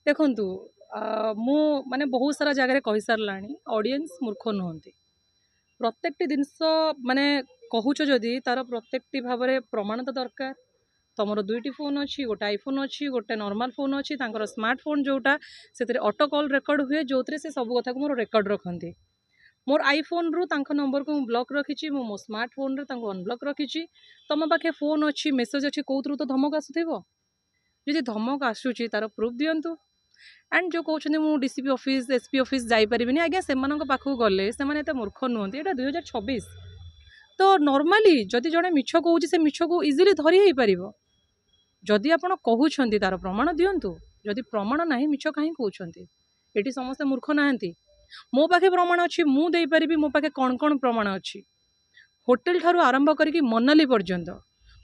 ଦେଖନ୍ତୁ, ମୁଁ ମାନେ ବହୁତ ସାରା ଜାଗାରେ କହିସାରିଲାଣି, ଅଡ଼ିଏନ୍ସ ମୂର୍ଖ ନୁହନ୍ତି। ପ୍ରତ୍ୟେକଟି ଜିନିଷ ମାନେ କହୁଛ ଯଦି, ତାର ପ୍ରତ୍ୟେକଟି ଭାବରେ ପ୍ରମାଣ ତ ଦରକାର। ତମର 2ଟି ଫୋନ୍ ଅଛି, ଗୋଟେ ଆଇଫୋନ୍ ଅଛି, ଗୋଟେ ନର୍ମାଲ୍ ଫୋନ୍ ଅଛି। ତାଙ୍କର ସ୍ମାର୍ଟଫୋନ୍ ଯେଉଁଟା, ସେଥିରେ ଅଟୋ କଲ୍ ରେକର୍ଡ଼ ହୁଏ, ଯେଉଁଥିରେ ସେ ସବୁ କଥାକୁ ମୋର ରେକର୍ଡ଼ ରଖନ୍ତି। ମୋର ଆଇଫୋନ୍ରୁ ତାଙ୍କ ନମ୍ବରକୁ ମୁଁ ବ୍ଲକ୍ ରଖିଛି, ମୁଁ ମୋ ସ୍ମାର୍ଟଫୋନ୍ରେ ତାଙ୍କୁ ଅନବ୍ଲକ୍ ରଖିଛି। ତମ ପାଖେ ଫୋନ୍ ଅଛି, ମେସେଜ୍ ଅଛି, କେଉଁଥିରୁ ତ ଧମକ ଆସୁଥିବ। ଯଦି ଧମକ ଆସୁଛି, ତାର ପ୍ରୁଫ୍ ଦିଅନ୍ତୁ। ଆଣ୍ଡ ଯେଉଁ କହୁଛନ୍ତି ମୁଁ D C P office, S P office ଯାଇପାରିବିନି, ଆଜ୍ଞା, ସେମାନଙ୍କ ପାଖକୁ ଗଲେ ସେମାନେ ଏତେ ମୂର୍ଖ ନୁହନ୍ତି। ଏଇଟା 2026 ତ ନର୍ମାଲି ଯଦି ଜଣେ ମିଛ କହୁଛି, ସେ ମିଛକୁ ଇଜିଲି ଧରି ହେଇପାରିବ। ଯଦି ଆପଣ କହୁଛନ୍ତି, ତାର ପ୍ରମାଣ ଦିଅନ୍ତୁ। ଯଦି ପ୍ରମାଣ ନାହିଁ, ମିଛ କାହିଁ କହୁଛନ୍ତି? ଏଠି ସମସ୍ତେ ମୂର୍ଖ ନାହାନ୍ତି। ମୋ ପାଖେ ପ୍ରମାଣ ଅଛି, ମୁଁ ଦେଇପାରିବି। ମୋ ପାଖେ କ'ଣ କ'ଣ ପ୍ରମାଣ ଅଛି, ହୋଟେଲ ଠାରୁ ଆରମ୍ଭ କରିକି ମନାଲି ପର୍ଯ୍ୟନ୍ତ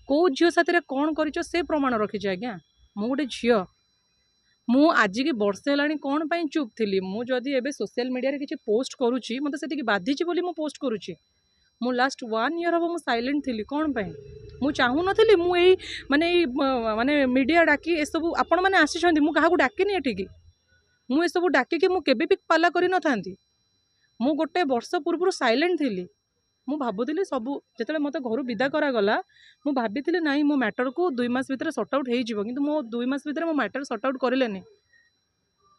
କେଉଁ ଝିଅ ସାଥିରେ କ'ଣ କରିଛ, ସେ ପ୍ରମାଣ ରଖିଛି। ଆଜ୍ଞା, ମୁଁ ଗୋଟେ ଝିଅ, ମୁଁ ଆଜିକି ବର୍ଷେ ହେଲାଣି କ'ଣ ପାଇଁ ଚୁପ୍ ଥିଲି? ମୁଁ ଯଦି ଏବେ ସୋସିଆଲ ମିଡ଼ିଆରେ କିଛି ପୋଷ୍ଟ କରୁଛି, ମୋତେ ସେତିକି ବାଧିଛି ବୋଲି ମୁଁ ପୋଷ୍ଟ କରୁଛି। ମୁଁ ଲାଷ୍ଟ ୱାନ୍ ଇୟର୍ ହେବ ମୁଁ ସାଇଲେଣ୍ଟ ଥିଲି। କ'ଣ ପାଇଁ? ମୁଁ ଚାହୁଁନଥିଲି ମୁଁ ଏଇ ମାନେ ଏଇ ମାନେ ମିଡ଼ିଆ ଡାକି ଏସବୁ। ଆପଣମାନେ ଆସିଛନ୍ତି, ମୁଁ କାହାକୁ ଡାକିନି ଏଠିକି। ମୁଁ ଏସବୁ ଡାକିକି ମୁଁ କେବେ ବି ପାଲା କରିନଥାନ୍ତି। ମୁଁ ଗୋଟେ ବର୍ଷ ପୂର୍ବରୁ ସାଇଲେଣ୍ଟ ଥିଲି। ମୁଁ ଭାବୁଥିଲି ସବୁ, ଯେତେବେଳେ ମୋତେ ଘରୁ ବିଦା କରାଗଲା, ମୁଁ ଭାବିଥିଲି ନାଇଁ, ମୋ ମ୍ୟାଟରକୁ 2 ମାସ ଭିତରେ ସର୍ଟ ଆଉଟ୍ ହେଇଯିବ। କିନ୍ତୁ ମୋ 2 ମାସ ଭିତରେ ମୋ ମ୍ୟାଟର ସର୍ଟ ଆଉଟ୍ କରିଲେନି।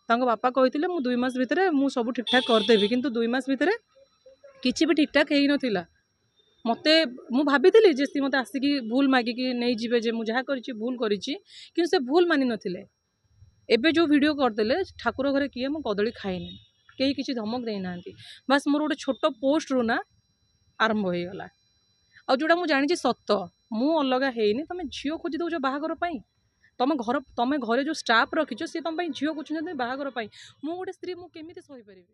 ତାଙ୍କ ବାପା କହିଥିଲେ, ମୁଁ 2 ମାସ ଭିତରେ ମୁଁ ସବୁ ଠିକ୍ଠାକ୍ କରିଦେବି। କିନ୍ତୁ 2 ମାସ ଭିତରେ କିଛି ବି ଠିକ୍ଠାକ୍ ହେଇନଥିଲା। ମୋତେ ମୁଁ ଭାବିଥିଲି ଯେ ସିଏ ମୋତେ ଆସିକି ଭୁଲ ମାଗିକି ନେଇଯିବେ ଯେ ମୁଁ ଯାହା କରିଛି ଭୁଲ କରିଛି, କିନ୍ତୁ ସେ ଭୁଲ ମାନିନଥିଲେ। ଏବେ ଯେଉଁ ଭିଡ଼ିଓ କରିଦେଲେ, ଠାକୁର ଘରେ କିଏ, ମୁଁ କଦଳୀ ଖାଇନି, କେହି କିଛି ଧମକ ଦେଇନାହାନ୍ତି। ବାସ୍, ମୋର ଗୋଟେ ଛୋଟ ପୋଷ୍ଟରୁ ନା ଆରମ୍ଭ ହେଇଗଲା। ଆଉ ଯେଉଁଟା ମୁଁ ଜାଣିଛି ସତ, ମୁଁ ଅଲଗା ହେଇନି। ତମେ ଝିଅ ଖୋଜି ଦେଉଛ ବାହାଘର ପାଇଁ। ତମ ଘର, ତମେ ଘରେ ଯେଉଁ ଷ୍ଟାଫ୍ ରଖିଛ, ସିଏ ତମ ପାଇଁ ଝିଅ ଖୋଜୁଛନ୍ତି ବାହାଘର ପାଇଁ। ମୁଁ ଗୋଟେ ସ୍ତ୍ରୀ, ମୁଁ କେମିତି ସହିପାରିବି?